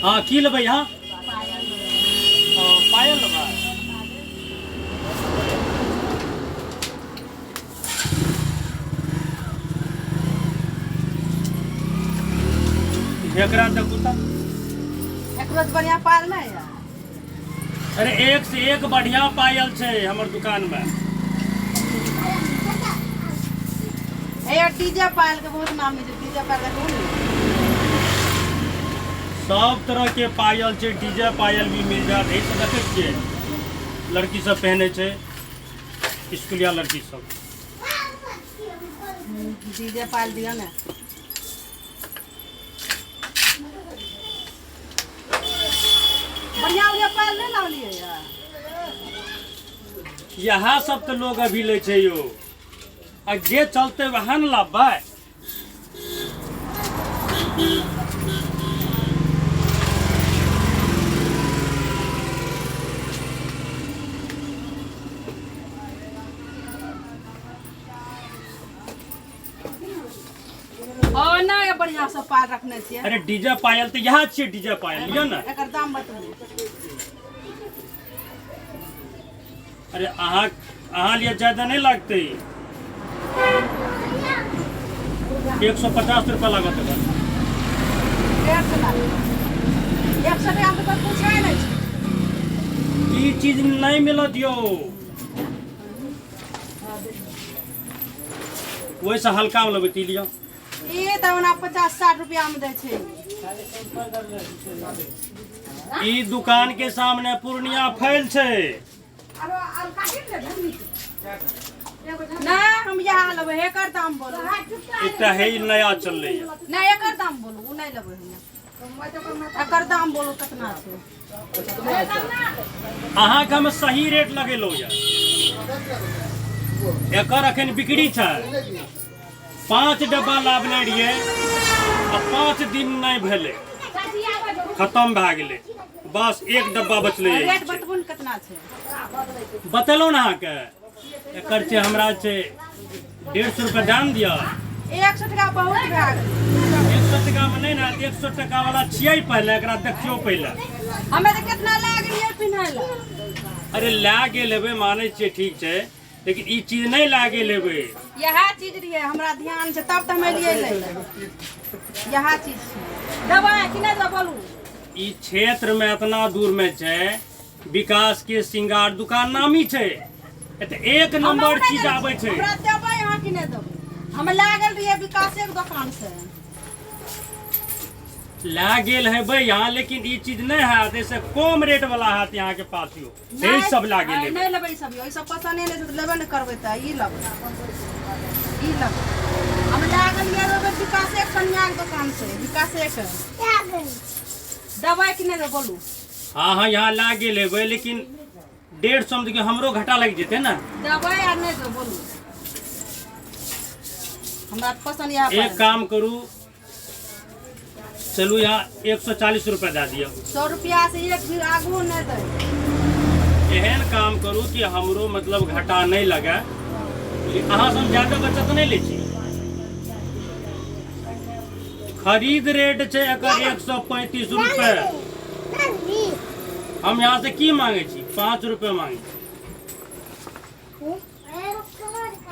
हाँ, की लेबै अहाँ? पायल लेबै। एकरा देखू तऽ। एकरो से बढ़िया पायल नहीं है? अरे एक से एक बढ़िया पायल छै हमर दुकान में। हे डीजे पायल के बहुत नाम है, डीजे पायल देखू ने। सब तरह के पायल छै, डीजे पायल भी मिल जात। एहि सब देखै छियै लड़की सब पहने छै, स्कूलिया लड़की सब। डीजे पायल दियो ने। बढ़िया बढ़िया पायल नहीं लावलिए यार। यहाँ सब तो लोग अभी ले छै यो, आ जे चलते वह न लाबबै। ओ नहि, बढ़िया से पायल रखने छियै। अरे डीजे पायल तऽ इएह छियै, डीजे पायल लिअ ने। एकर दाम बतबू। अरे अहाँ लिए ज्यादा नहीं लागतै, 150 रुपया लागत एकर। 150 लागत। 100 टका मे तऽ पूछै नहि छै। ई चीज नहीं मिलत यौ, ओहिसँ हल्का मे लेबै तऽ ई लिअ। ई तऽ ओना 50-60 रुपया मे दै छै। ई दुकान के सामने पूर्णिया फैल छै। नहि, हम इएह लेबै, एकर दाम बोलू। एकटा हे ई नया चललै यऽ। नहि, एकर दाम बोलू, ओ नहि लेबै हम। एकर दाम बोलू कितना छै। अहाँके हम सही रेट लगेलहुँ यऽ। एकर अखन बिक्री छै। 5 डब्बा लाबने रहियै आ 5 दिन नहि भेलै, खत्म भए गेलै। बस 1 डब्बा बचलै। रेट बतबू ने कितना छै। बतेलहुँ ने अहाँके, एकर छै हमरा छै 150 रुपया दाम दिअ। 100 टका बहुत भए गेल। 100 टका मे नहि ने, 100 टका वाला छियै। पहिले एकरा देखियौ पहिले। हमे तऽ कितना लए गेलियै पिन्है लए। अरे लए गेल हेबै, मानै छियै, ठीक छै, लेकिन ई चीज नहि लए गेल हेबै। इएह चीज रहियै, हमरा ध्यान छै, तब तऽ हम एलियै लै लए। इएह चीज छै। देबै कि नहि देबै बोलू। ई क्षेत्र में इतना दूर में छै विकास के श्रृंगार दुकान नामी छै, एतऽ एक नंबर चीज आबै छै। हमरा देबै अहाँ कि नहि देबै? हम लए गेल रहियै विकासे के दोकान से। लए गेल हेबै यहाँ, लेकिन ई चीज नहि हैत, एहिसँ कम रेट वाला हैत यहाँ के पास यो। यही सब लए गेल हेबै। नहि लेबै ई सब, ई सब पसंद नहि छै तऽ लेबे नहि करबै। तऽ ई लेबै, ई लेबै। हम लए गेलियै रहे विकासे के कन्या के दोकान से, विकासे के। देबै कि नहि देबै बोलू। हाँ हाँ, यहाँ लए गेल हेबै, लेकिन 150 में देखियौ हमरो घाटा लागि जेतै ने। देबै आ नहि देबै बोलू। हमरा पसंद इएह। एक काम करू, चलू यहाँ 140 रुपया दए दिअ। 100 रुपया से एक भी आगू नहि दै। एहन काम करू कि हमरो मतलब घाटा नहि लगे। अहाँ सब ज्यादा बचत नहि लै छी। खरीद रेट छै एकर 135 रुपये। हम यहाँ से की मांगे छी? 5 रुपये मांगे छी।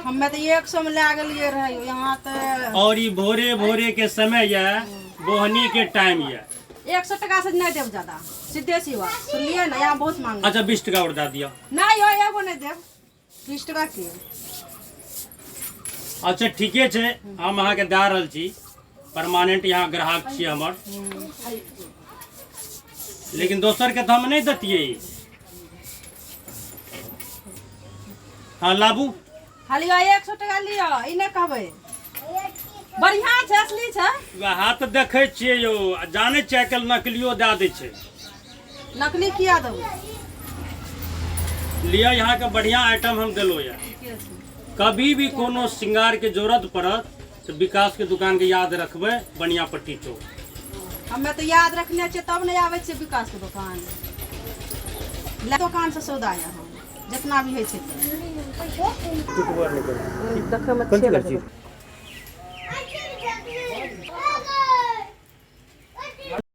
हमे तऽ 100 मे लए गेलियै रहै यहाँ तऽ। और ई भोरे भोरे के समय यऽ, बोहनी के टाइम यऽ। 100 टका से नहि देब ज्यादा, सीधे सी बात सुनलियै ने, यहाँ बहुत मांगे। अच्छा 20 टका और दए दिअ। नहि यौ, एगो नहि देब 20 टका के। अच्छा ठीके छै, हम अहाँके दए रहल छी, परमानेंट यहाँ ग्राहक छियै हमर, लेकिन दोसर के तऽ हम नहि दैतियै। हाँ लाबू। हाँ लिअ, 100 टका लिअ, ई नहि कहबै, बढ़िआँ छै, असली छै। वएह तऽ देखै छियै यौ, आ जानै छियै आइ काल्हि नकलियो दए दै छै। नकली किया देबै? लिअ, यहाँके बढ़िआँ आइटम हम देलहुँ यऽ। ठीके छै। कभी भी कोनो श्रृंगारके जरूरत पड़त तऽ विकासके दुकानके याद रखबै, बनियापट्टी चौक। हमे तऽ याद रखने छियै तब नहि आबै छियै विकासके दोकान ले, दोकानसँ सौदा यऽ हम जितना भी होइ छै। देखैमे अच्छे लगै।